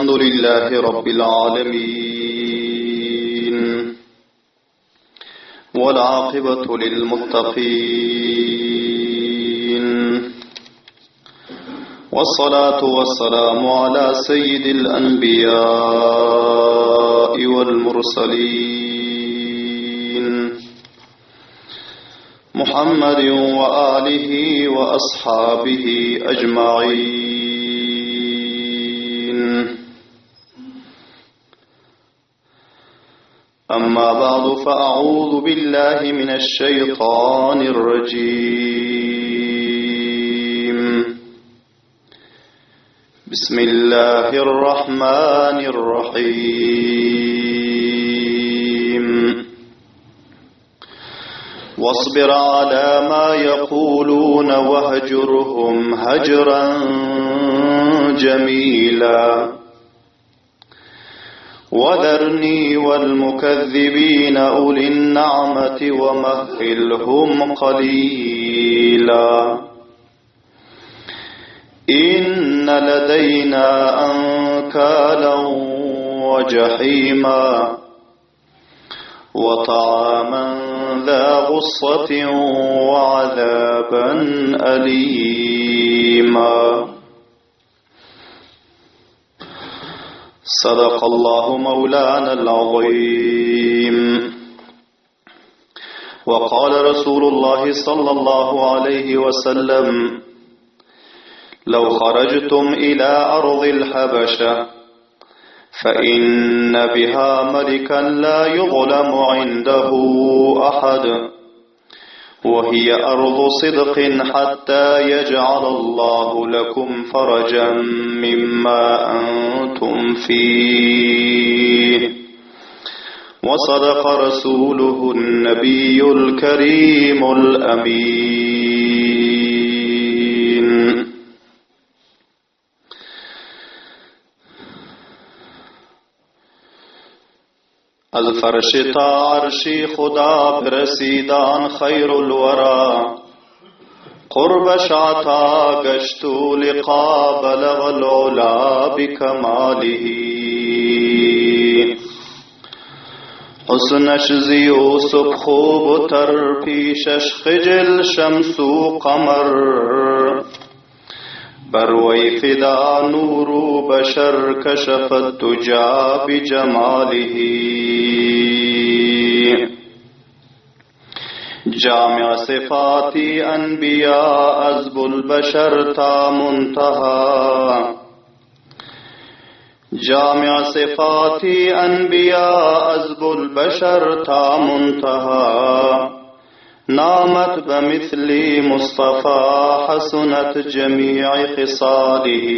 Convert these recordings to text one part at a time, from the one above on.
الحمد لله رب العالمين والعاقبة للمتقين والصلاة والسلام على سيد الأنبياء والمرسلين محمد وآله وأصحابه أجمعين أما بعد فأعوذ بالله من الشيطان الرجيم بسم الله الرحمن الرحيم واصبر على ما يقولون واهجرهم هجرا جميلا وذرني والمكذبين أولي النعمة ومهلهم قليلا إن لدينا أنكالا وجحيما وطعاما ذا غصة وعذابا أليما صدق الله مولانا العظيم وقال رسول الله صلى الله عليه وسلم لو خرجتم إلى أرض الحبشة فإن بها ملكا لا يظلم عنده أحد وهي أرض صدق حتى يجعل الله لكم فرجا مما أنتم فيه وصدق رسوله النبي الكريم الأمين از فرش تا عرشی خدا برسیدان خیر الورا قرب شاتا گشت لقا بلغ العلا بکماله حسنش ز یوسف خوب تر پیشش خجل شمس و قمر بروي فدا نور بشر كشف الدجى بجماله جامع صفات انبیاء ازب البشر تا منتهى جامع صفات انبیاء ازب البشر تا منتهى نامت بمثل مصطفى حسنت جميع خصاله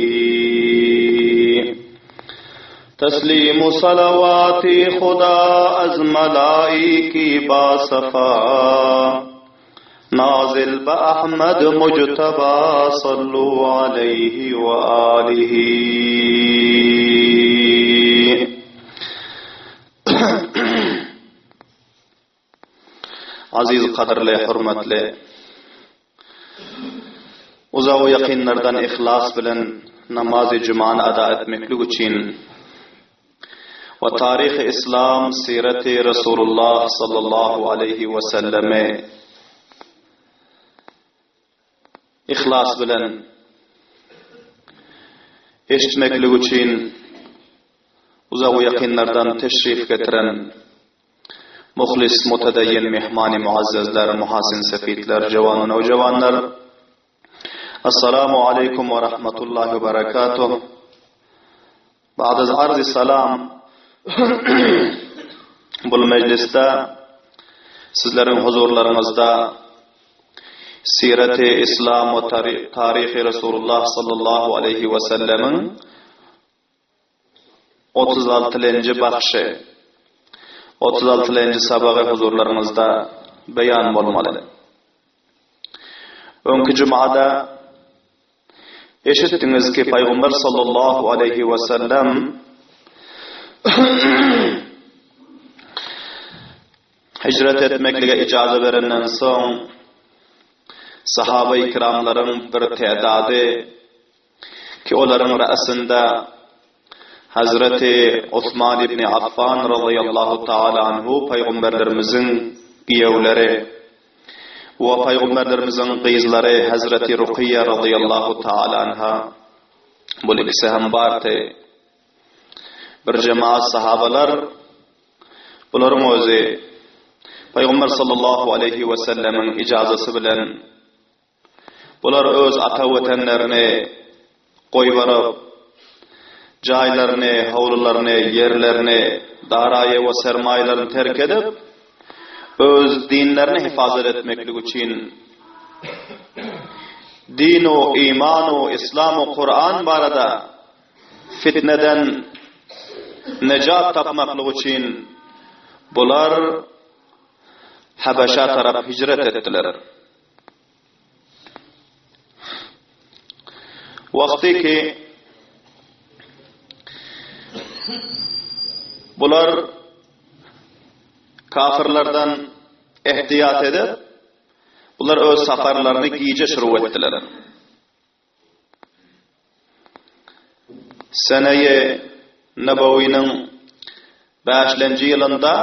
تسلیم صلوات خدا از ملائکی با صفا نازل بأحمد مجتبى صلوا عليه وآله Aziz gadyrly, hormatly, uzak we ýakynlardan yhlas bilen namazy jumany ada etmeklik üçin we taryhy yslam siraty Resulullah sallallahu aleýhi we sellemi yhlas bilen eşitmeklik üçin uzak we ýakynlardan teşrif getiren Muhlis, mutedeýin mehmany muazzezler, muhasin sefitler, jewan we nowjewanlar! Assalamu aleýkum we rahmetullahi we berekatuh! Ba'd az arz-y salam bul mejlisde sizleriň huzurlaryňyzda Sireti Islam we taryhy Resulullah sallallahu aleýhi we sellemiň 36-njy bagşy, 36-njy sabagy huzurlaryňyzda beýan bolmaly. Öňki jumada eşitdiňiz ki, Pygamber sallallahu aleýhi we sellem hijret etmeklige ijaza berenden soň sahaba-i kiramlaryň bir tädady Ki olaryň ra'synda Hazreti Osman ibn Affan razyýallahu taala anhu pygamberlerimiziň giýewleri we pygamberlerimiziň gyzlary Hazreti Rukyýa razyýallahu taala anha bul ikisi hem bardy. Bir jemaat sahabalar bularyň özi Pygamber sallallahu aleýhi we sellemiň ijazasy bilen Bular öz ata wetenlerini goýbaryp, jaýlaryny, howlularyny, ýerlerini, daraýy we sermaýalaryny terk edip, öz dinlerini hifazat etmeklik üçin din-u, iman-u, islam-u, Kuran barada fitneden nejat tapmaklyk üçin bular Habeşa tarap hijret etdiler. Wagty ki bular kafirlerden ehtiyat edip, bular öz saparlaryny gije şuru etdiler. Seneýi Nebewiniň bäşlenji ýylynda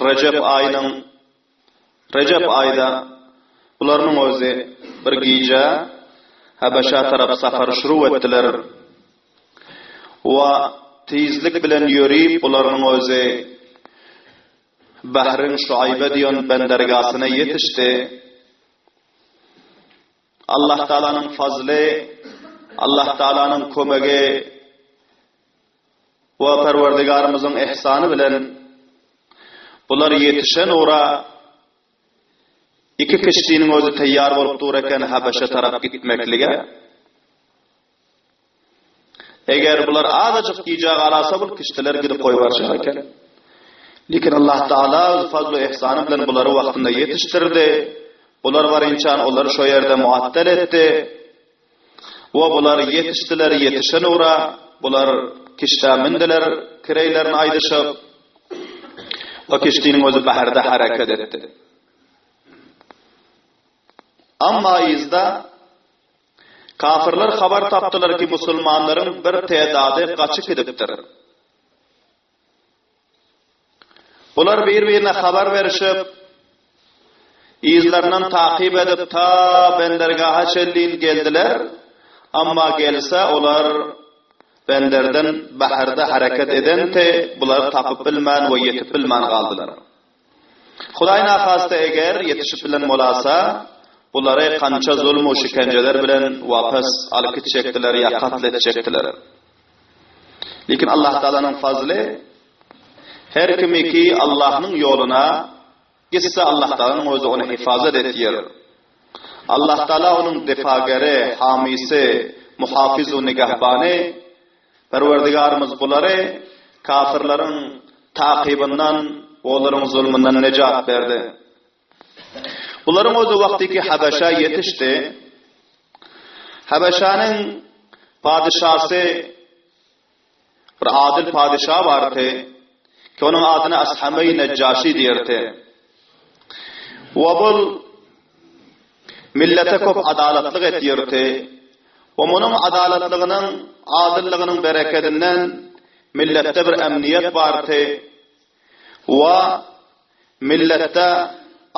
Rejep aýynyň Rejep aýda bularynyň özi bir gije Habeşä tarap sapar şuru etdiler. We tizlik bilen ýörip bularynyň özi Bahryň Şuaýbe diýen bendergasyna ýetişdi. Allah Taalanyň fazly, Allah Taalanyň kömegi we Perwerdigarymyzyň ihsany bilen bular ýetişen ugra iki kiştiniň özi taýýar bolup dur eken Habeşe tarap gitmeklige. Eger bular azajyk gijä galasa bul kiştiler gidip goýbarjak eken. Lekin Allah Taala öz fazlu ihsany bilen bulary wagtynda ýetişdirdi. Bular barynçan olary şo ýerde muattal etdi. We bular ýetişdiler ýetişen ugra bular kiştä mindiler kireýlerini aýdyşyp we kiştiniň özi baharda hereket etdi. Amma yzda Kafyrlar habar tapdylar ki, musulmanlaryň bir tedady gaçyp gidipdir. Bular bir-birine habar berişip, yzlaryndan takyp edip ta bendergaha çenlin geldiler, amma gelse olar benderden baharda hereket edente bulary tapyp bilmän we ýetip bilmän galdylar. Hudaý nahasta eger ýetişip bilen bolasa, bulary kança zulm-u şikenjeler bilen wapas alyp gitjekdiler ýa katl etjekdiler. Lekin Allah Taalanyň fazly her kimiki Allahnyň ýoluna gitse Allah Taalanyň özi ony hifazat etýär. Allah Taala onuň difageri, hamysy, muhafiz-u nigahbany Perwerdigarymyz bulary kafirleriň takybyndan we olaryň zulmundan nejat berdi. Bularyň özi wagtyky Habeşä ýetişdi. Habeşäniň padyşasy bir adyl padyşa bardy, ki onuň adyna Ashameý Nejjaşi diýerdi. We bul Millete köp adalatlyk etýärdi we munuň adalatlygynyň, adyllygynyň berekedinden milletde bir emniýet bardy we milletde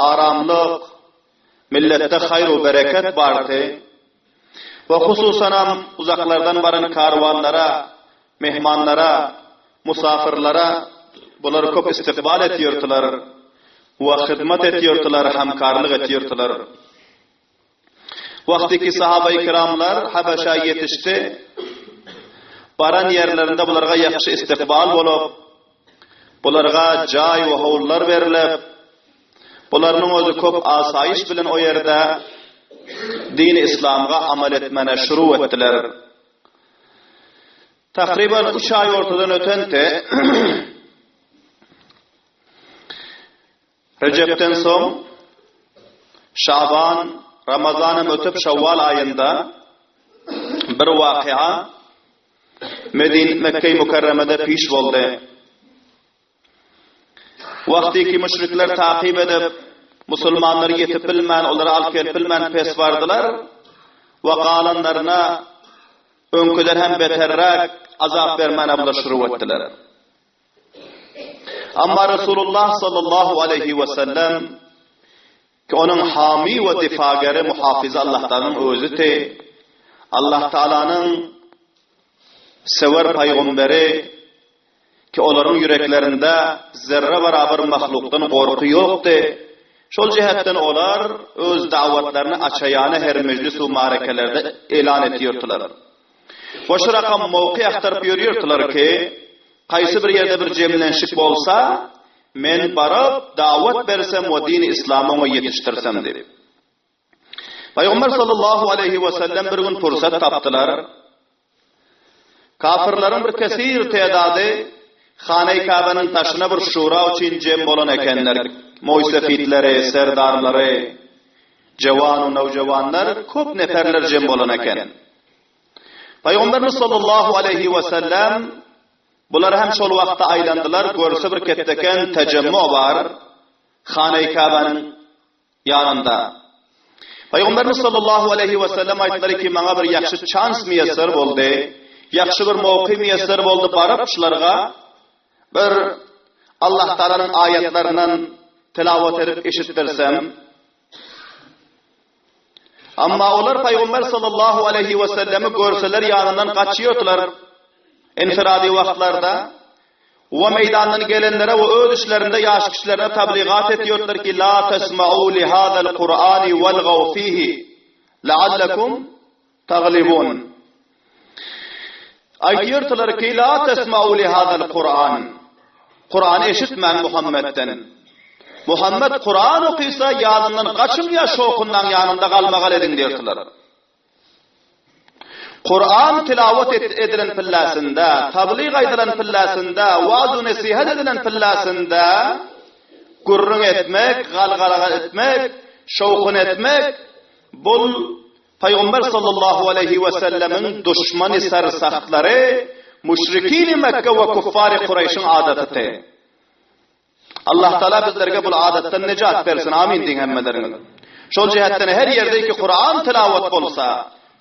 aramlyk, milletde haýr-u bereket bardy we hususanam uzaklardan baran karwanlara, myhmanlara, musafyrlara bular köp istikbal etýärdiler we hyzmat etýärdiler, hamkarlyk etýärdiler. Wagtyky sahabaýy kiramlar Habeşä ýetişdi. Baran ýerlerinde bularga ýagşy istikbal bolup, bularga jaý we howlular berlip, bularynyň özi köp asaýyş bilen o ýerde dini yslamga amal etmäne şuru etdiler. Takryban üç aý ortadan ötente, Rejepden soň Şaban, Ramazan hem ötüp Şawwal aýynda bir waky'a Medin Mekge-i Mükerremede piş boldy. Wagty ki müşrikler takyp edip, musulmanlary ýetip bilmän, olary alyp gelip bilmän pes bardylar we galanlaryna. Öňküden hem beterräk azap bermäne bular şuruw etdiler. Amma Resulullah sallallahu aleýhi we sellem ki onuň hamy we difageri muhafyzy Allah Taalanyň özüti. Allah Taalanyň sewer pygamberi ki olaryň ýüreklerinde zerre barabar mahlukdan gorky ýokdy. Şol jähetden olar öz dawatlaryny açaýana her mejlis u marekelerde elan etýärdiler. We şu rakam mowky agtaryp ýörýärdiler ki, kaýsy bir ýerde bir jemlenşik bolsa, men baryp dawat bersem we dini yslamy oňa ýetişdirsem diýip. Pygamber sallallahu aleýhi we sellem bir gün pursat tapdylar. Kafirleriň bir kesir tedady Hane-i Käbäniň daşyna bir şura üçin jem bolan ekenler. Moýsefitleri, serdarlary, jewan u nowjewanlar köp neperler jem bolan eken. Pygamberimiz sallallahu aleýhi we sellem bular hem şol wagtda aýlandylar, görse bir ketdeken tejemmu bar Hane-i Käbäniň ýanynda. Pygamberimiz sallallahu aleýhi we sellem aýtdylar ki, maňa bir ýagşy çans miýesser boldy, ýagşy bir mowky miýesser boldy, baryp şularga bir Allah Taalanyň aýatlaryndan tilawat edip eşitdirsem. Amma olar Pygamber sallallahu aleýhi we sellemi görseler ýanyndan gaçýardylar. Infiradi wagtlarda We meýdandan gelenlere we öz içlerinde ýaş kişilerine tabligat etýärdiler ki, La tesma'u li hazal Kur'ani welgaw fihi la'allakum taglibun. Aýtýardylar ki, La tesma'u li hazal Kur'an. Kur'any eşitmäň Muhammedden. Muhammed Kur'an okysa, ýanyndan gaçyň ýa şowhunlaň ýanynda galmagal ediň diýerdiler. Kuran tilawat edilen pilläsinde, tablyg aýdylan pilläsinde, waaz-u-nesihat edilen pilläsinde gürrüň etmek, galgalaga etmek, şowhun etmek bul Pygamber sallallahu aleýhi we sellemiň duşmany sersahtlary müşrikini Mekke we kuffary Kureýşiň adatydy. Allah Taala bizlerge bul adatdan nejat bersin, amin diýiň hemmeleriňiz. Şol jähetden her ýerde ki Kuran tilawat bolsa,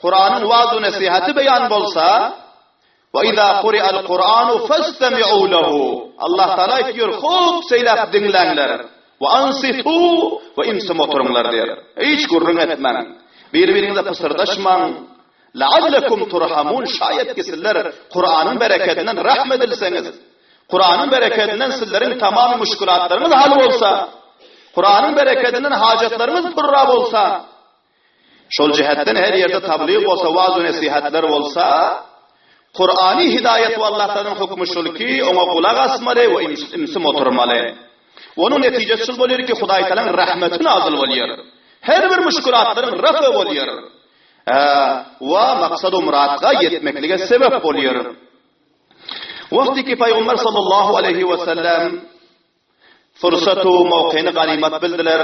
Kuranyň waaz we nesihaty beýan bolsa, Wa iza kuri'al Kuranu fastami'u lehu. Allah Taala aýtýar, hop seýläp diňläňler. Wa ansitu we imsim oturyňlar diýer. Hiç gürrüň etmäň. Bir-biriňize pysyrdaşmaň. La'allakum turhamun şaýat ki sizler Kuranyň berekedinden rahm edilseňiz. Kuranyň berekedinden sizleriň tamamy muşkulatlaryňyz hal bolsa, Kuranyň berekedinden hajatlaryňyz purra bolsa, şol jähetden her ýerde tablyg bolsa, waaz we nesihatlar bolsa, Kurany hidaýat we Allah Taalanyň hukmy şul ki, oňa gulak asmaly we ümsüm oturmaly. Onuň netijesi şul bolýar ki, Hudaý Taalanyň rahmeti nazyl bolýar. Her bir muşkulatlaryň rafa bolýar. We maksat-u myratga ýetmeklige sebep bolýar. Wagty ki Pygamber sallallahu aleýhi we sellem fursatu mowkyny ganymat bildiler.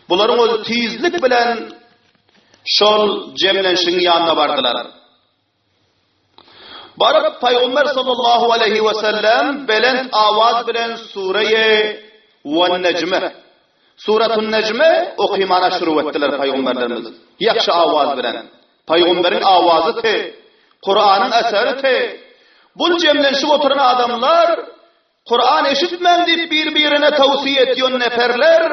Bularyň özi tizlik bilen şol jemlenşigiň ýanyna bardylar. Baryp Pygamber sallallahu aleýhi we sellem belent awaz bilen sureýe Wan-Nejme Suratun Nejme okymana şuru etdiler pygamberlerimiz. Ýagşy awaz bilen. Pygamberiň awazy te, Kuranyň eseri te. Bul jemlenşip oturan adamlar Kuran eşitmäň diýip bir-birine towsiýe etýän neperler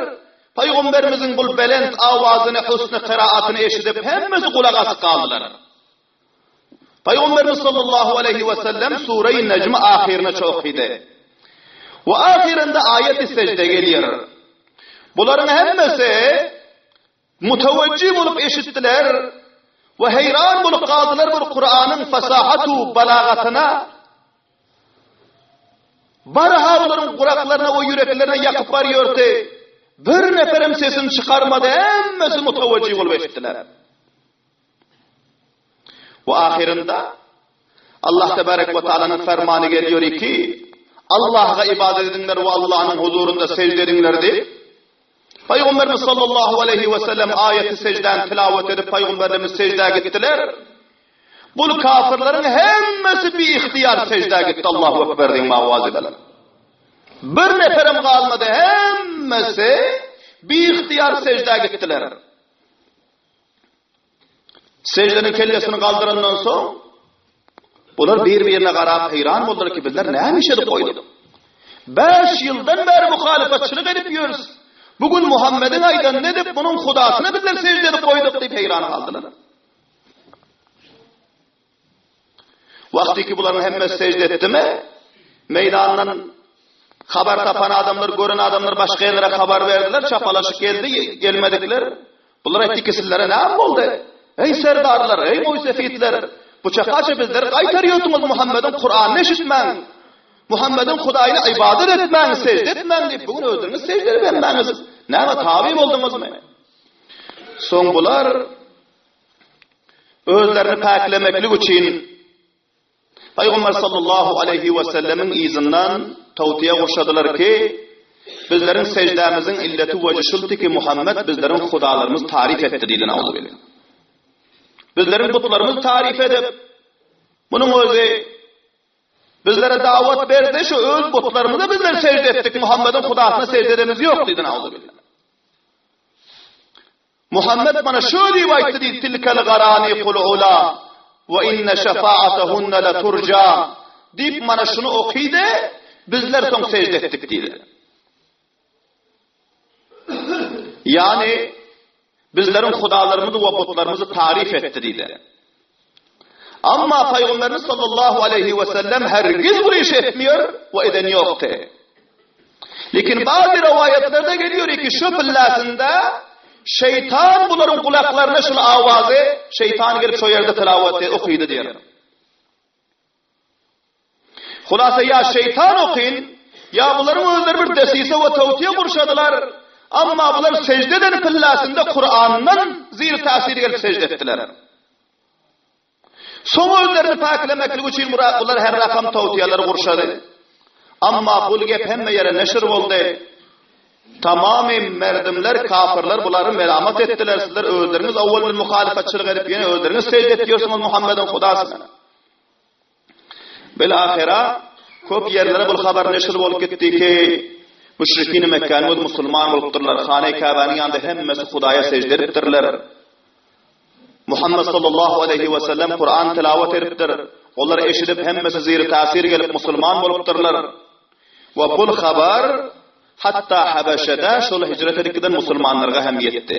Pygamberimiziň bul belent awazyny, husny kyraatyny eşidip hemmesi gulak asyp galdylar. Pygamberimiz sallallahu aleýhi we sellem Sure-i Nejmi ahyryna okydy. We ahyrynda aýat-y sejde gelýär. Bularyň hemmesi Mutewejjih bolup eşitdiler we heýran bolup galdylar bir Kuranyň fasahatu balagatyna. Barha bularyň gulaklaryna we ýüreklerine ýakyp barýardy. Bir neferem sesini çykarmady, hemmesi mutewejjih bolup eşitdiler. We ahyrynda Allah tebarek we taalanyň fermany gelýär ki, Allaha ibadet ediňler we Allahnyň huzurynda sejde ediňler diýip, Pygamberimiz sallallahu aleýhi we sellem aýaty sejdäni tilawat edip pygamberlerimiz sejdä gitdiler. Bul kafirleriň hemmesi bi ihtiýar sejdä gitdi Allahu ekber diýen awazy bilen. Bir neferem galmady hemmesi bi ihtiýar sejdä gitdiler. Seždeden kellesini galdyrandan soň, bular bir-birine garap heýran boldular ki, bizler näme iş edip goýduk? Bäş ýyldan bäri muhalyfatçylyk edip ýörüs. Bu gün Muhammediň aýdanyny edip, munuň hudasyna bizler sežde edip goýduk diýip heýran galdylar. Wagty ki bularyň hemmesi sežde etdimi, meýdandan habar tapan adamlar, gören adamlar başga ýerlere habar berdiler, çapalaşyp geldi, gelmedikler. Bular aýtdy ki, sizlere näme boldy? Eý serdarlar, eý moýsefitler, bu çakaça bizleri gaýtarýarsyňyz Muhammediň Kuranyny eşitmäň. Muhammediň Hudaýyna ybadat etmäň, sežde etmäň diýip, bu gün özüňiz sežde edip hemmäňiz näme taby bolduňyzmy? Soň bular Özlerini päklemeklik üçin Pygamber sallallahu aleýhi we sellemiň yzyndan tawtiýa gurşadylar ki, bizleriň seždämiziň illeti weji şuldy ki, Muhammet bizleriň hudalarymyzy taryp etdi diýdi nauzubilla. Bizleriň butlarymyzy taryp edip, munuň özi bizlere dawat berdi, şu öz butlarymyza bizler sežde etdik, Muhammediň hudasyna sežde edemiz ýok diýdi nauzubilla. Muhammet mana şö diýip aýtdy diýdi, Tilkel garaniqul ula we inne şefaatehunne leturja diýip mana şuny okydy, bizler soň sežde etdik diýdi. Ýagny bizleriň hudalarymyzy we butlarymyzy taryf etdi diýdi. Amma Pygamberimiz sallallahu aleýhi we sellem hergiz bu işi etmiýär we eden ýokdy. Lekin bazı rivayetlarda geliyor ki şu pillasında şeytan bularyň gulaklaryna şul awazy şeytan gelip şo ýerde tilawat okydy diýär. Hulasa ýa şeýtan okyn, ýa bularyň özleri bir desise we tawtiýe gurşadylar. Amma bular sežde eden pillasynda Kurandan zir täsir gelip sežde etdiler. Soň özlerini päklemeklik üçin bular her rakam tawtiýeleri gurşady. Amma bul gep hemme ýere neşir boldy. Tamamy merdimler, kafirler bulary melamat etdiler, sizler özleriňiz owwal bir muhalyfatçylyk edip, ýene özleriňiz sežde etýärsiňiz Muhammediň hudasyna. Bil-ahyra köp ýerlere bul habar neşir bolup gitdi ki, müşrikini Mekgäniň özi musulman bolupdyrlar, Hane-i Käbäniň ýanynda hemmesi Hudaýa sežde edipdirler. Muhammet sallallahu aleýhi we sellem Kuran tilawat edipdir. Olar eşidip hemmesi ziri täsir gelip musulman bolupdyrlar. We bul habar hatda Habeşede şol hijret edip giden musulmanlarga hem ýetdi.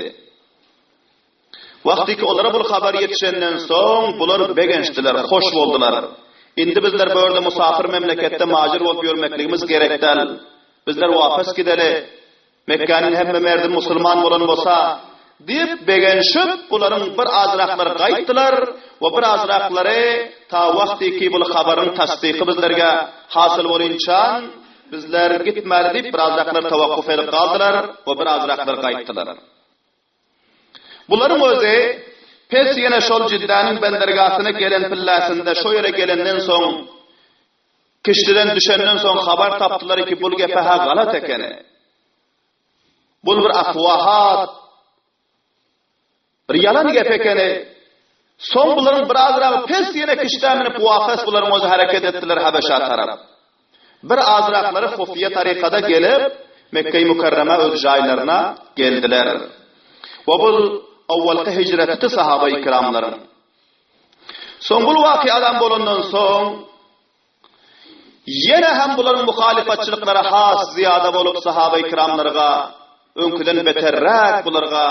Wagtyky olara bul habar ýetişenden soň, bular begençdiler, hoş boldular. Indi bizler bu ýerde musapyr memleketde majyr bolup ýörmekligimiz gerek däl. Bizler wapas gideli. Mekgäniň hemme merdi musulman bolan bolsa, diýip, begenşip, bularyň bir azraklary gaýtdylar we bir azraklary ta wagtyky bul habaryň tassyky bizlerge hasyl bolynçan, bizler gitmäli diýip, bir azraklary tawakkuf edip galdylar we bir azraklary gaýtdylar. Bularyň özi pes ýene şol Jiddäniň bendergasyna gelen pilläsinde şo ýere gelenden soň, kiştiden düşenden soň habar tapdylar ki, bul gepe-hä galat ekeni. Bul bir afwahat, bir ýalan gep ekeni. Soň bularyň birazragy pes ýene kişdä münüp wapes bularyň özi hereket etdiler Habeşa tarap. Bir azraklary hufiýe tarykada gelip, Mekgeýi Mükerremä öz jaýlaryna geldiler. We bul owalky hijretidi sahaba-i kiramlaryň. Soň bul wakyadam bolandan soň, ýene hem bularyň muhalyfatçylyklary has zyýada bolup sahaba-i kiramlarga öňküden beterräk bularga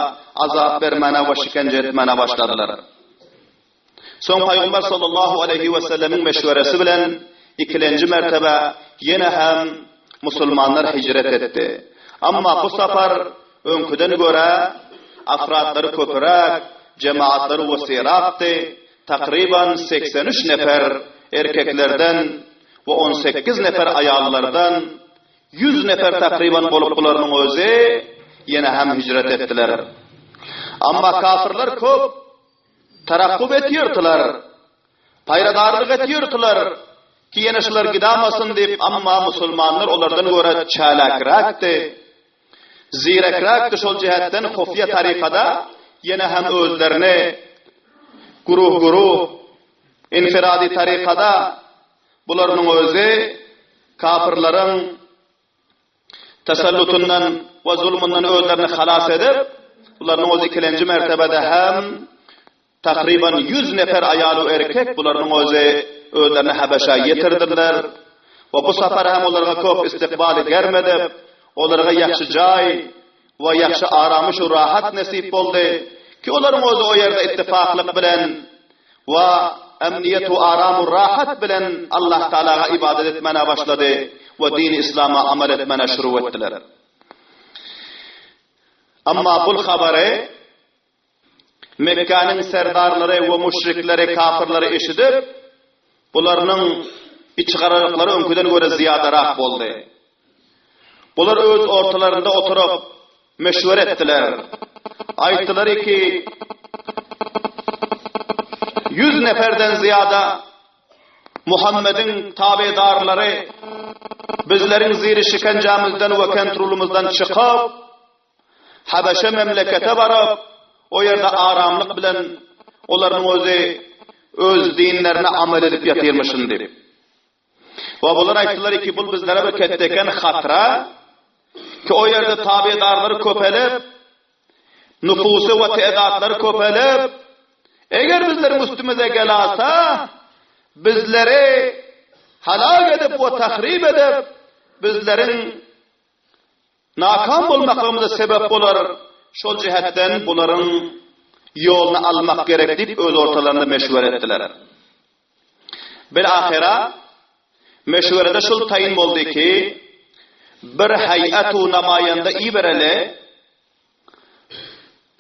azap bermäne we şikenje etmäne başladylar. Soň Pygamber sallallahu aleýhi we sellemiň meşweresi bilen ikilenji mertebe ýene hem musulmanlar hijret etdi. Amma bu sapar öňküden görä afratlary köpüräk, jemaatlary wesirakdy, takryban 83 nefer erkeklerden we 18 nefer aýallardan 100 nefer takryban bolup bularynyň özi ýene hem hijret etdiler. Amma kafirler köp Tarakkup etýärdiler, paýradarlyk etýärdiler ki, ýene şular gidamasyn diýip, amma musulmanlar olardan görä çäläkräkdi, zirekräkdi şol jähetden hufiýa tarykada ýene hem özlerini guruh-guruh, infiradi tarykada bularynyň özi kapyrlaryň Tasallutyndan we zulmundan özlerini halas edip, bularyň özi ikilenji mertebede hem Takryban ýüz nefer aýal-u erkek bularynyň özi özlerini Habeşä ýetirdirler we bu sapar hem olarga köp istikbaly germ edip, olarga ýagşy jaý we ýagşy aramyş-u rahat nesip boldy ki, olaryň özi o ýerde ittifaklyk bilen we emniýet-u aram-u rahat bilen Allah Tagalaga ybadat etmäne başlady we dini islama amal etmäne şuru etdiler. Emma bul habary Mekgäniň serdarlary we müşrikleri, kafyrlary eşidip, bularynyň içgaralyklary öňküden görä zyýadarak boldy. Bular öz ortalarynda oturyp, meşwere etdiler. Aýtdylar ki, Ýüz neferden zyýada Muhammediň tabedarlary bizleriň ziri şikenjämizden we kentrulymyzdan çykyp, Habeşe memlekete baryp, o ýerde aramlyk bilen olaryň özi öz dinlerine amal edip ýatyrmyşyn diýip. We bular aýtdylar ki, bul bizlere bir ketdeken hatra, ki o ýerde tabedarlary köpelip, nufusy we tedatlary köpelip, eger bizleriň üstümize gelasa, bizleri halak edip we tahryp edip, bizleriň Nakam bolmaklygymyza sebäp bolar, şol jähetden bularyň ýoluny almak gerek diýip öz ortalarynda meşwere etdiler. Bil-ahyra meşwerede şul taýyn boldy ki, bir heý'atu namaýanda ibereli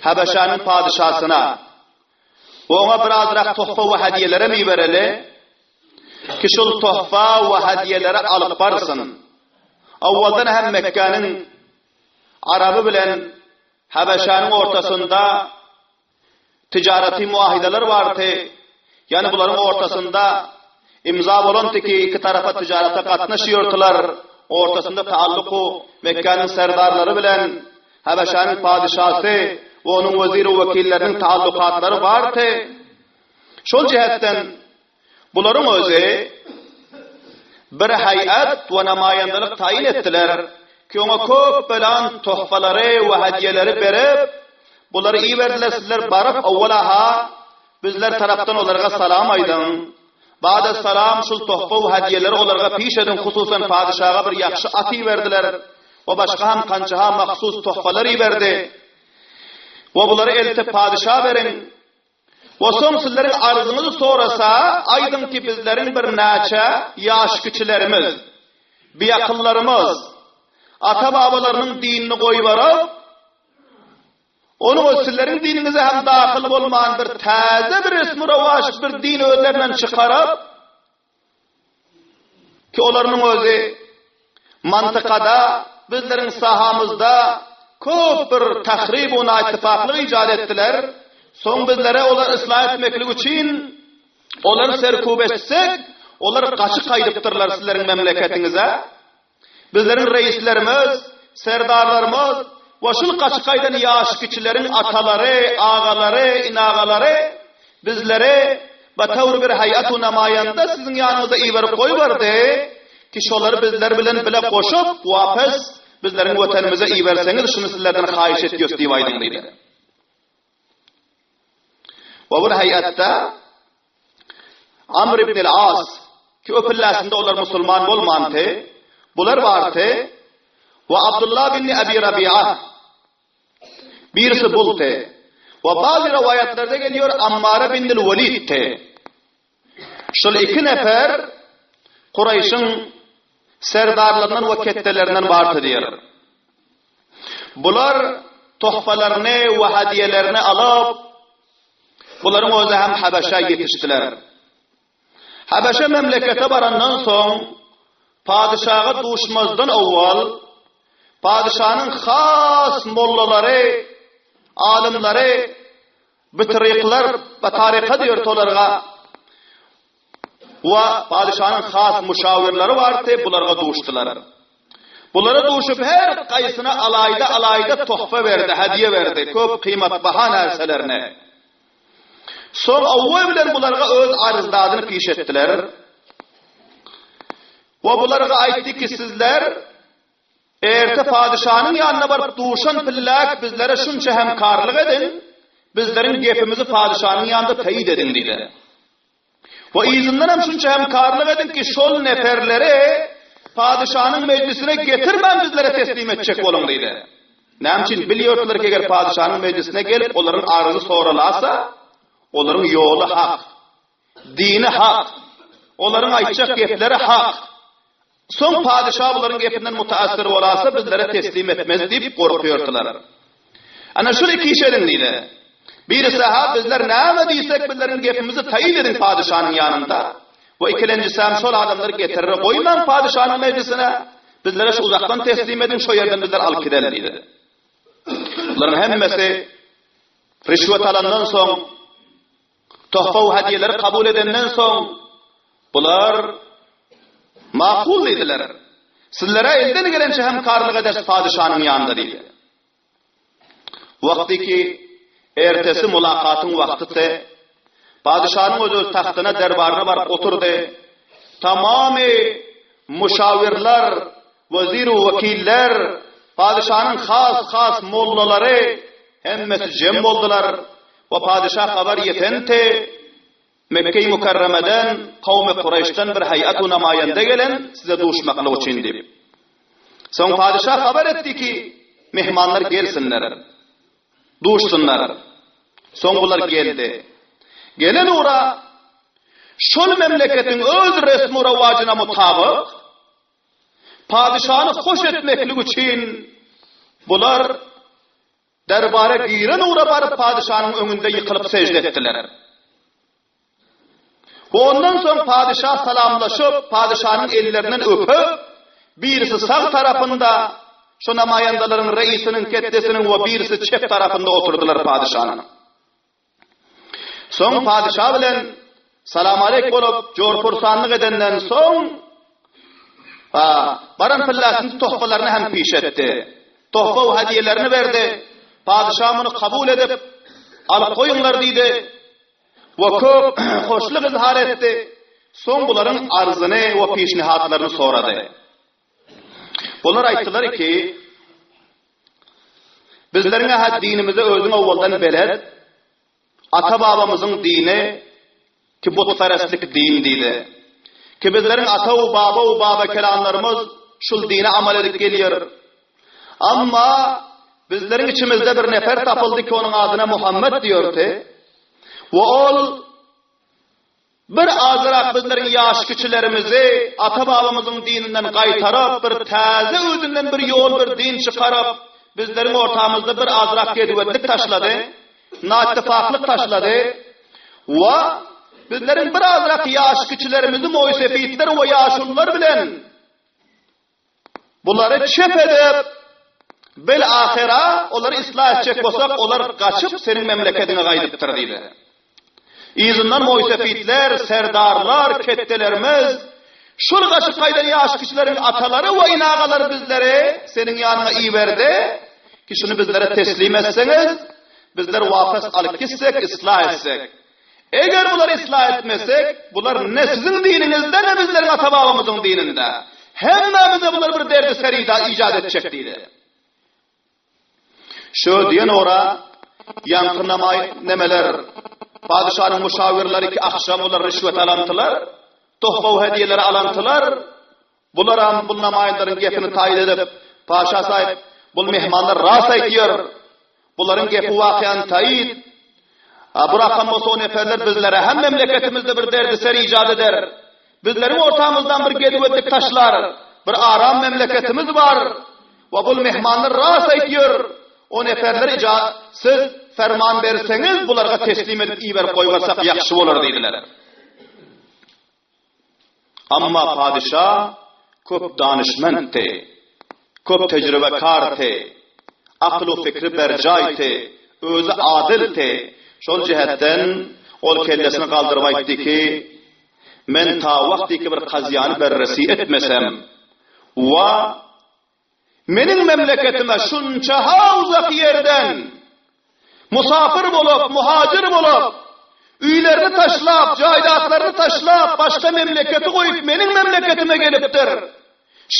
Habeşanyň padyşasyna we oňa birazrak tohfa we hediýelerem ibereli ki şul tohfa we hediýeleri alyp barsyn. Owaldan hem Mekgäniň araby bilen Habeşanyň ortasynda Tijaraty muahideler bardy. Ýagny bularyň ortasynda imza bolandy ki, iki tarapa tijarata gatnaşýardylar. Ortasynda taalluku Mekgäniň serdarlary bilen Habeşanyň padyşasy we onuň wezir wekilleriniň taallukatlary bardy. Şol jähetden Bularyň özi bir haýat we namaýandalyk taýyn etdiler ki, oňa köp belan tohfalary we hediýeleri berip, bulary iberdiler, sizler baryp, owwala-ha, bizler tarapdan olarga salam aýdyň. Ba'da salam şul tohfa we hediýeleri olarga piş ediň, hususan padyşaga bir ýagşy at iberdiler we başga hem kança-ha mahsus tohfalar iberdi. We bulary eltip padyşa beriň. We soň sizleriň arzyňyzy sorasa, aýdyň ki, bizleriň birnäçe ýaşkiçilerimiz, biakyllarymyz, ata-babalarynyň dinini goýbaryp, onuň sizleriň diniňize hem dahyl bolman bir täze bir resmi-rowaç bir din özlerinden çykaryp, Ki olarynyň özi mantykada bizleriň sahamyzda köp bir tahryb we naittifaklyk ijat etdiler. Soň bizlere olar yslah etmeklik üçin olary serkub etsek, olar gaçyp gaýdypdyrlar sizleriň memleketiňize. Bizleriň reislerimiz, serdarlarymyz we şul gaçyp gaýdan ýaşkiçileriň atalary, agalary, inagalary bizleri batawr bir haýat u namaýanda siziň ýanyňyza iberip goýberdi ki şolary bizler bilen bile goşup wapes bizleriň wetenimize iberseňiz şuny sizlerden haýyş etýos diýip aýdyň diýdi. We bir haýatda Amr ibn al-As ki öpülläsinde olar musulman bolmandy, bular bardy we Abdullah ibn Abi Rabi'a birisi buldy. We bazı rivayetlarda geliyor Ammar ibn al-Walid'ti. Şol iki nefer Kureyş'in serdarlaryndan we ketdelerinden bardy diýer. Bular tohfalaryny we hediýelerini alyp, bularyň özi hem Habeşä ýetişdiler. Habeşe memlekete barandan soň, padyşaga duşmazdan owwal, padyşanyň has mollalary, alymlary, bitryklar, bataryka diýer olarga, We padyşanyň has muşawirleri bardy, bularga duşdular. Bulara duşup her gaýsyna alaýda-alaýda tohfa berdi, hediýe berdi, köp kymatbaha närselerini. Soň owwal bilen bularga öz arzdadyny piş etdiler. We bularga aýtdy ki, sizler Erte padyşanyň ýanyna baryp duşan pilläk bizlere şunça hemkarlyk ediň. Bizleriň gepimizi padyşanyň ýanynda taýyt ediň diýdi. We yzyndan hem şunça hemkarlyk ediň ki, şol neperleri padyşanyň mejlisine getirmän bizlere teslim etjek boluň diýdi. Näme üçin? Bilýärdiler ki, eger padyşanyň mejlisine gelip, olaryň arzy soralasa, olaryň ýoly hak, dini hak, olaryň aýtjak gepleri hak. Soň padyşa bularyň gepinden mutaassir bolasa, bizlere teslim etmez diýip gorkýardylar. Ana şul iki iş ediň diýdi. Birisi-ha bizler näme diýsek bizleriň gepimizi taýyn ediň padyşanyň ýanynda. We ikilenjisem şol adamlary getirere goýmaň padyşanyň mejlisine. Bizlere şu uzakdan teslim ediň, şo ýerden bizler alyp gideli diýdi. Bularyň hemmesi rişwet alandan soň Tohfa we hediýeleri kabul edenden soň, bular Makul diýdiler. Sizlere elden gelençe hemkarlyk ederis padyşanyň ýanynda diýdi. Wagty ki, ertesi mulakatyň wagtydy. Padyşanyň özi öz tagtyna, derbaryna baryp oturdy. Tamamy muşawirler, wezir we wekiller, padyşanyň has-has mollalary hemmesi jem boldular. We padyşa habar ýetenti, Mekgeýi Mükerremeden, kowmy Kureýşden bir heýat-u namaýende gelen size duşmaklyk üçin diýip. Soň padyşa habar etdi ki, myhmanlar gelsinler, duşsunlar. Soň bular geldi. Gelen ugra şol memleketiň öz resmi rowajyna mutabyk, padyşany hoş etmeklik üçin bular Derbara giren ugra baryp padyşanyň öňünde ýykylyp sežde etdiler. Ondan soň padyşa salamlaşyp, padyşanyň ellerinden öpüp, birisi sag tarapynda, şo namaýandalaryň reisiniň, ketdesiniň we birisi çep tarapynda oturdylar padyşanyň. Soň padyşa bilen salam-aleýk bolup, jor-pursanlyk edenden soň, ha, baran pillasyny tohfalaryny hem piş etdi. Tohfa we hediýelerini berdi. Padyşa muny kabul edip, alyp goýuňlar diýdi we köp hoşluk yzhar etdi. Soň bularyň arzyny we pişnihatlaryny sorady. Bular aýtdylar ki, Bizleriň-ä dinimize özüň owaldan belet, ata-babamyzyň dini ki butperestlik din diýdi. Ki bizleriň ata-u baba-u babakelanlarymyz şul dine amal edip gelýär. Amma bizleriň içimizde bir nefer tapyldy ki onuň adyna Muhammet diýerdi. We ol Bir azrak bizleriň ýaş kiçilerimizi ata-babamyzyň dininden gaýtaryp, bir täze özünden bir ýol, bir din çykaryp, bizleriň ortamyzda bir azrak gedwetlik taşlady, naittifaklyk taşlady we bizleriň bir azrak ýaş kiçilerimizi moýsefitler we ýaşulular bilen Bulary çep edip, bil-ahyra olary yslah etjek bolsak, olar gaçyp seniň memlekediňe gaýdypdyr diýdi. Yzyndan moýsefitler, serdarlar, ketdelerimiz, şul gaçyp gaýdan ýaş kişileriň atalary we ene-agalary bizleri seniň ýanyňa iberdi, ki şuny bizlere teslim etseňiz, bizler wapas alyp gitsek, yslah etsek. Eger bulary yslah etmesek, bular ne siziň diniňizde, ne bizleriň ata-babamyzyň dininde. Hemmämize bular bir derdi-ser ijat etjek diýdi. Şo diýen ora ýaňky namaý nemeler, padyşanyň muşawirleri ki akşam olar rişwet alantylar, tohfa we hediýeleri alantylar, Bularam bul namaýynlaryň gepini taýyt edip, Paşa saýyp, bul myhmanlar rast aýtýar. Bularyň gepi wakyany taýyt. A bu rakam bolsa o neperler bizlere hem memleketimizde bir derdi-ser ijat eder. Bizleriň ortamyzdan bir gedwetlik taşlar. Bir aram memleketimiz bar. We bul myhmanlar rast aýtýar. O neperler ija siz ferman berseňiz bularga teslim edip iberip goýbersak ýagşy bolar diýdiler. Amma padyşa köp danyşmentdi, köp tejribekardy, akyl-u fikri berjaýdy, özi adyldy. Şol jähetden ol kellesini galdyryp aýtdy ki, Men ta wagtyky bir kazyýany berresi etmesem, wa Meniň memleketime şunça-ha uzak ýerden musapyr bolup, muhajir bolup, öýlerini taşlap, jaýdatlaryny taşlap, başga memleketi goýup meniň memleketime gelipdir.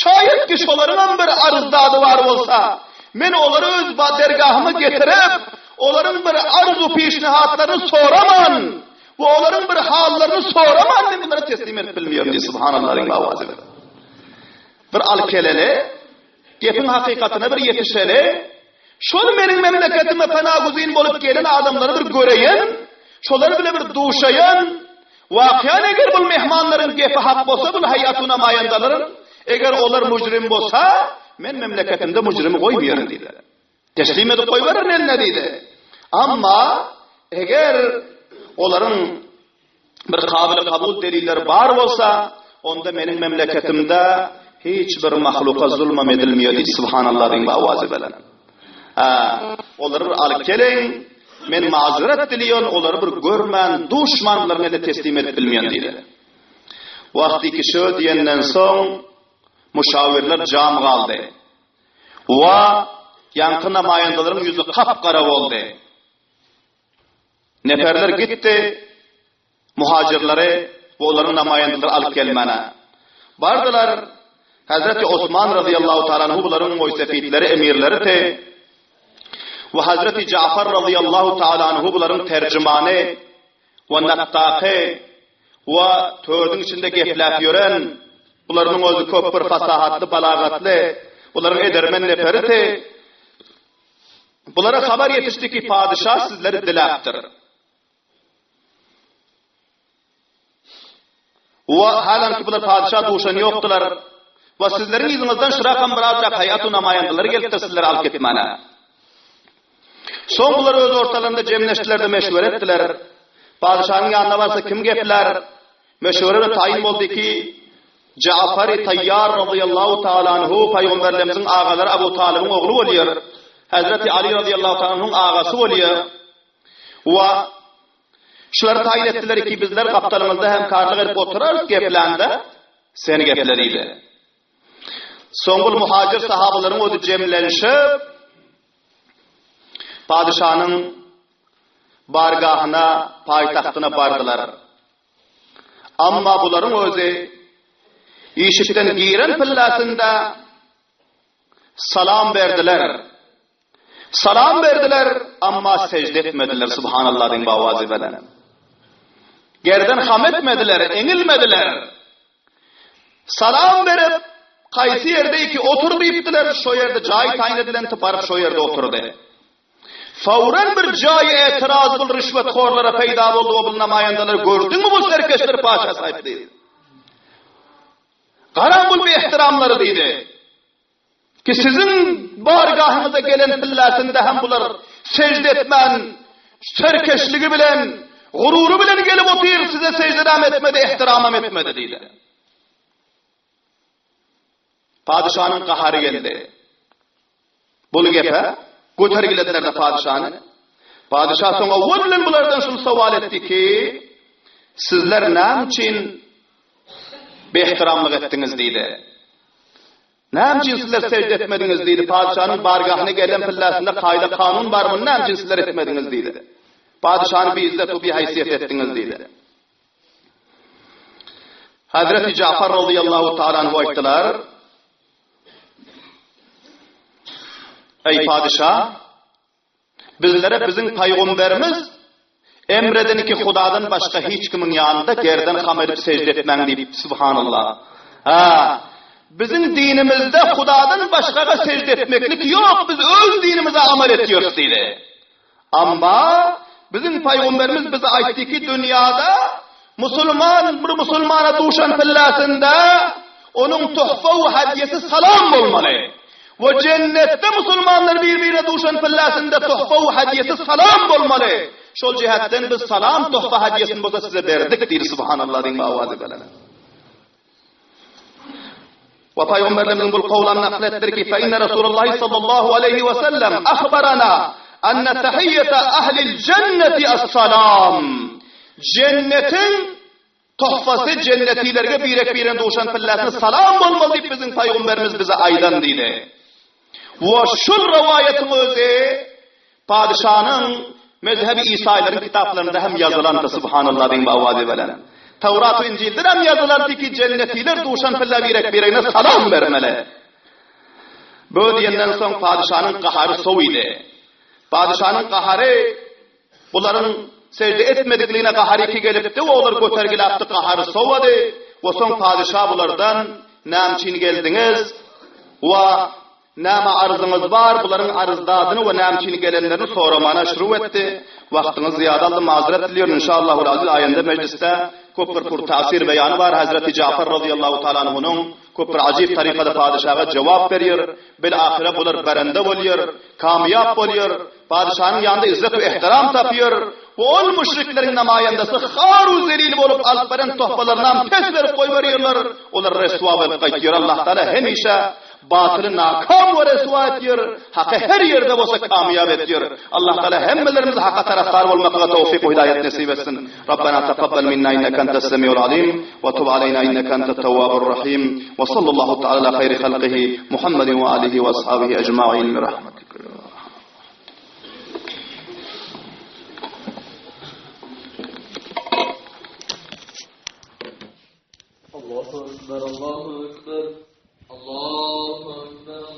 Şaýat ki şolaryňam bir arz-dady bar bolsa, men olary öz dergahyma getirip, olaryň bir arzuw-pişnihatlaryny soraman we olaryň bir hallaryny soraman men bunlara teslim edip bilmeýärin diýdi. Subhanallahyň owazy bilen. Bir alyp geleli, gepiň hakykatyna bir ýetişeli, şol meniň memleketime penaguzin bolup gelen adamlary bir göreýin, şolar bile bir duşaýyn, Wakyýan eger bul mehmanlaryň gepi hak bolsa bul haýatu namaýandalaryň, eger olar mujrim bolsa, men memleketimde mujrimi goýmaýaryn diýdi. Teslim edip goýberin eline diýdi. Amma eger olaryň bir kabyly kabul delilleri bar bolsa, onda meniň memleketimde hiç bir mahluka zulmam edilmeýär diýdi. Subhanallah diýip owazy bilen. Ha, olary bir alyp geliň, men mazeret dileýän, olary bir görmän, duşman bularyň eline teslim edip bilmeýän diýdi. Wagty ki şö diýenden soň muşawirler jam galdy. Wa ýaňky namaýandalaryň ýüzi kap-gara boldy. Neferler gitdi, muhajirleri we olaryň namaýandalary alyp gelmäne. Bardylar, Hazreti Osman razyýallahu taala anhu bularyň moýsefitleri, emirleridi we Hazreti Jafar razyýallahu taala anhu bularyň terjimany we nattaky we tördiň içinde gepläp ýören, bularynyň özi köp bir fasahatly, balagatly, bularyň edermen neferidi. Bulara habar ýetişdi ki, padyşa sizleri diläpdir. We halanki bular padyşa duşan ýokdular. We sizleriň yzyňyzdan şyrakam birazrak haýatu namaýandalary gelipdir sizleri alyp gitmäne. Soň bular öz ortalarynda jemleşdiler-de meşwere etdiler. Padyşanyň ýanyna barsa kim geplär? Meşwere we taýyn boldy ki, Ja'fary Taýýar razyýallahu taala anhu pygamberlerimiziň agalary Abu Talybyň ogly bolýar. Hezreti Ali razyýallahu taala anhuň agasy bolýar. We şulary taýyn etdiler ki, bizler gapdalyňyzda hemkarlyk edip oturarys geplände, sen geple diýdi. Soň bul muhajir sahabalaryň özi jemlenişip, padyşanyň bargahyna, paýtagtyna bardylar. Amma bularyň özi işikden giren pillasynda salam berdiler. Salam berdiler, amma sejde etmediler, subhanallah diň bawazy bilen. Gerden ham etmediler, eňilmediler. Salam berip, haýsy ýerde iki otur diýipdiler, şo ýerde jaý taýyn edilen baryp şo ýerde oturdy. Fawran bir jaýy etiraz bul rüşwethorlara peýda boldy we bul namaýandalar gördüňmi bu serkeşleri paşa saýyp diýdi. Garaň bul bi ehtiramlary diýdi. Ki siziň bargahyňyza gelen pillasynda hem bular sejde etmän serkeşligi bilen, gurury bilen gelip otyr, size sejdedam etmedi, ehtiramam etmedi diýdi. Padyşanyň gahary geldi. Bul gepe götergilediler-de padyşany. Padyşa soň owal bilen bulardan şul sowal etdi ki, sizler näme üçin beehtiramlyk etdiňiz diýdi. Näme üçin sizler sejde etmediňiz diýdi. Padyşanyň bargahyna gelen pillasynda kaýda kanun bar, muny näme üçin sizler etmediňiz diýdi. Padyşany biizzet we bihaýsyýet etdiňiz diýdi. Hazreti Jafar razyýallahu taala anhu aýtdylar, Eý padyşa, bizlere biziň paýgamberimiz emreden ki Hudadan başga hiç kimiň ýanynda gerden ham edip sejde etmäň diýip, subhanallah. Ha, biziň dinimizde Hudadan başgaga sejde etmeklik ýok, biz öz dinimize amal etýäris diýdi. Amma biziň paýgamberimiz bize aýtdy ki, dünýäde musulman bir musulmana duşan pillasynda onuň tuhfa we hadýesi salam bolmaly. We jennetde musulmanlar bir-birine duşan pillasynda tuhfa we hadýesi salam bolmaly. Şol jihetden biz salam tuhfa hadýesini bolsa size berdik diýdi subhanallah diýip owazy bilen. We Pygamberimiziň bul kowlany nakl etdir ki, Fe inne Resulullahi sallallahu aleýhi we sellem ahbarana enne tahiyyete ahlil jenneti es-salam. Jennetiň tohfasy jennetilerge birek-birine duşan pilläsine salam bolmaly diýip biziň Pygamberimiz bize aýdan diýdi. We şul rowaýatyň özi Padyşanyň mezhebi isaýylaryň kitaplarynda hem ýazylandy, subhanallah diýiň owazy bilen. Tawrat we Injilde hem ýazylandy ki, jennetiler duşan pille birek-biregine salam bermeli. Bu diýenden soň padyşanyň gahary sowydy. Padyşanyň gahary bularyň sejde etmedikligine gahary ki gelipdi we olar götergiläpdi gahary sowady we soň padyşa bulardan näme üçin geldiňiz we näme arzyňyz bar bularyň arzdadyny we näme üçin gelenlerini soramana şuru etdi. Wagtyňyzy zyýada aldym mazeret diliyorum inşallahul aziz aýanda mejlisde köp bir pur tasir beýany bar Hazreti Jafar razyýallahu taala anhunyň Köp bir ajyp tarykada padyşaga jogap berýär, bil-ahyra bular berende bolýar, kamyýap bolýar, padyşanyň ýanynda izzet we ehtiram tapýar we ol müşrikleriň namaýandasy har-u zelil bolup alyp beren tohbalarynam pes berip goýberýärler, olar reswa bolup gaýtýar. Allah Tagala hemişe batyly nakam we reswa etýär, haky her ýerde bolsa kamyýap etýär. Allah Tagala hemmelerimizi haka tarapdar bolmaklyga towfyk we hidaýat nesip etsin. Rabbena takabbal minna inneke entes semiul alim we tub aleyna inneke entet tewwabur rahim we sallallahu taala ala hayri halkihi Muhammedin we alihi we ashabihi ecmaîn bi rahmetike ya Allahu Ekber, Allahu Ekber, Allahu Ekber.